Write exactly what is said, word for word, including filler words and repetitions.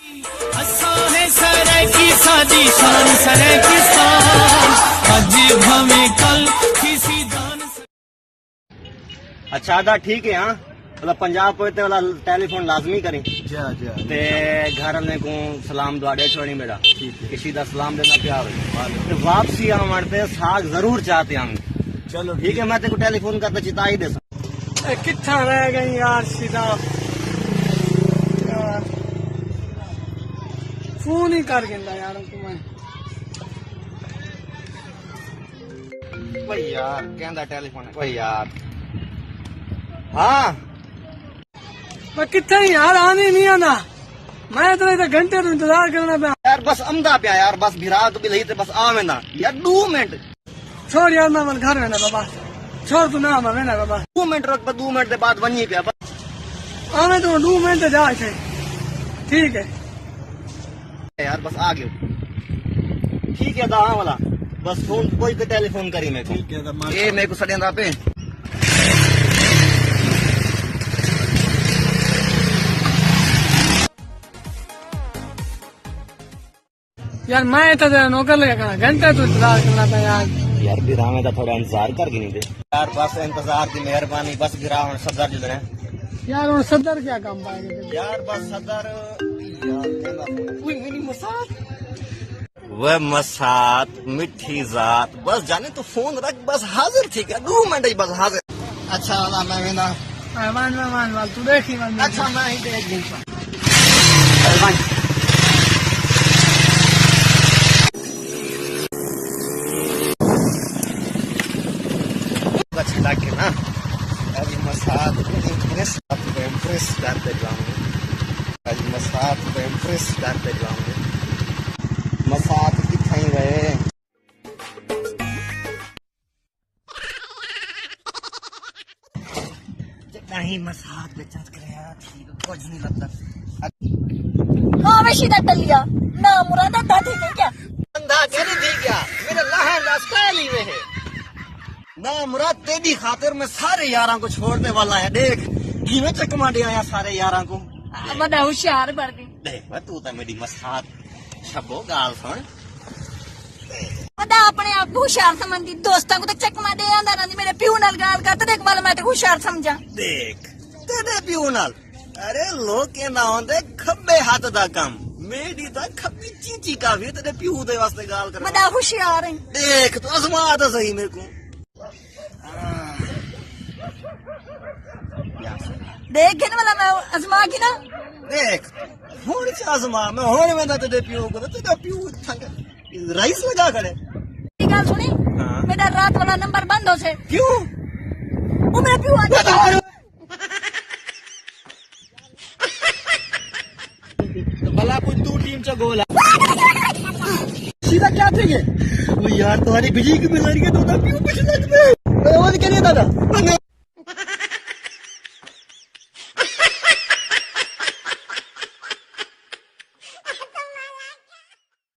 اساں ہے سرائیکی، ساݙی شان سرائیکستان، اڄ بھاویں کل کسی دان۔ اچھا ادا ٹھیک ہے، ہاں، مطلب پنجاب پہنچتے والا ٹیلی فون لازمی کریں۔ جی ہاں، جی ہاں۔ تے گھر والے کو سلام دعا ݙے چھوڑی میرا۔ ٹھیک ہے۔ کسی دا سلام دینا پیا ہوئے۔ وعلیکم۔ تے واپسی آوݨ تے ساگ ضرور چاہتے ہم۔ چلو ٹھیک ہے، میں تیرے کو ٹیلی فون کرتا چتا ہی دے سا۔ اے کتھاں رہ ڳئی یار، شدا؟ یار، فون ہی کر گھندا یار کو میں۔ بھائی یار، کیندا ٹیلی فون ہے؟ بھائی یار۔ ہاں۔ میں کتھے ہی یار، آنے نہیں آنا۔ میں اتنے تے گھنٹے تو انتظار کرنا پیا۔ یار بس امدا پیا یار، بس بھرا تو بھی لئی تے بس آ ویندا۔ یار ݙو منٹ۔ چھوڑ یار، میں ول گھر وینا بابا۔ چھوڑ تو نہ، میں وینا بابا۔ ݙو منٹ رک، بس ݙو منٹ دے بعد ونڄی پیا بس۔ آویں تو ݙو منٹ جا کے۔ ٹھیک ہے۔ یار بس آ ڳیو۔ ٹھیک ہے، دا ہاں والا۔ بس فون کوئی تے ٹیلی فون کری میکوں۔ ٹھیک ہے، دا ماشاء اے میکوں سݙیندا پئے۔ یار میں اتھاں تیرا نوکر لڳا کھڑا، گھنٹے تو انتظار کرنا پیا یار۔ یار بھراویں دا تھوڑا انتظار کر گھنی دے۔ یار بس انتظار دی مہربانی، بس بھرا ہݨ صدر جلنا ہے۔ یار ہݨ صدر کیا کم پائے گا؟ یار بس صدر، یار کہندا، اوئے میری مسات۔ وہ مسات، مٹھی ذات، بس جانے تو فون رکھ، بس حاضر تھی ڳیا، ݙو منٹ ہی بس حاضر۔ اچھا، اللہ میں ویندا۔ مہمان، مہمان وال، تو دیکھی وال۔ اچھا، میں ہی دیکھ گھنساں۔ مہمان۔ اچھا لگ نا۔ اڄ مسات کو امپریس، آپ کو امپریس کرتے جاؤں گے۔ اڄ مسات کو امپریس کرتے جاؤں گے۔ مسات کتھائیں وے؟ جݙاں ہی مسات دے چکر ہے، ٹھیک کجھ نہیں لبدا۔ ہاں، وشی دا ٹلیا۔ نہ مراد اندھا تھی ڳئی کیا؟ اندھا کیا نہیں تھی ڳیا؟ میرے لہن دا سٹائل ہی وہ ہے۔ نہ مراد، تیری خاطر میں سارے یاراں کو چھوڑنے والا ہے۔ دیکھ، کیویں چکما دے آیا سارے یاراں کو۔ وݙا ہوشیار بݨ ڳئی۔ دیکھ، میں تو تے میری مسات۔ شبو، ڳالھ سݨ۔ وݙا اپݨے آپ کوں ہوشیار سمجھدی، دوستاں کوں تے چکما ݙے آندا رہندی، میرے پیو نال ڳالھ کر تے ݙیکھ ول میں تے ہوشیار سمجھاں۔ ݙیکھ، تیݙے پیو نال، ارے لوک کہندا ہوندے کھٻے ہتھ دا کم، میݙی تاں کھٻی چیچی کافی ہے تیݙے پیو دے واسطے ڳالھ کرݨ۔ وݙا ہوشیار ہے۔ ݙیکھ، توں ازما تاں صحیح میکوں۔ ݙیکھ گھن والا میں ازما گھناں۔ ݙیکھ، ہݨ چا ازما، میں ہݨ ویندا تیݙے پیو کول، تیݙا پیو تھنگ رئیس لڳا کھڑے۔ میری ڳالھ سݨی، ہاں۔ میݙا رات والا نمبر بند ہوسے۔ کیوں؟ او میرا پیو آ جائے۔ بھلا کجھ توں ٹیم چا گول آ۔ سیدھا کیا تھی ڳئے؟ او یار، تہاݙی بجلی کیوں بل آ رہی ہے؟ تہاݙا پیو کجھ لڳ پئے۔ او تے کہندے دادا۔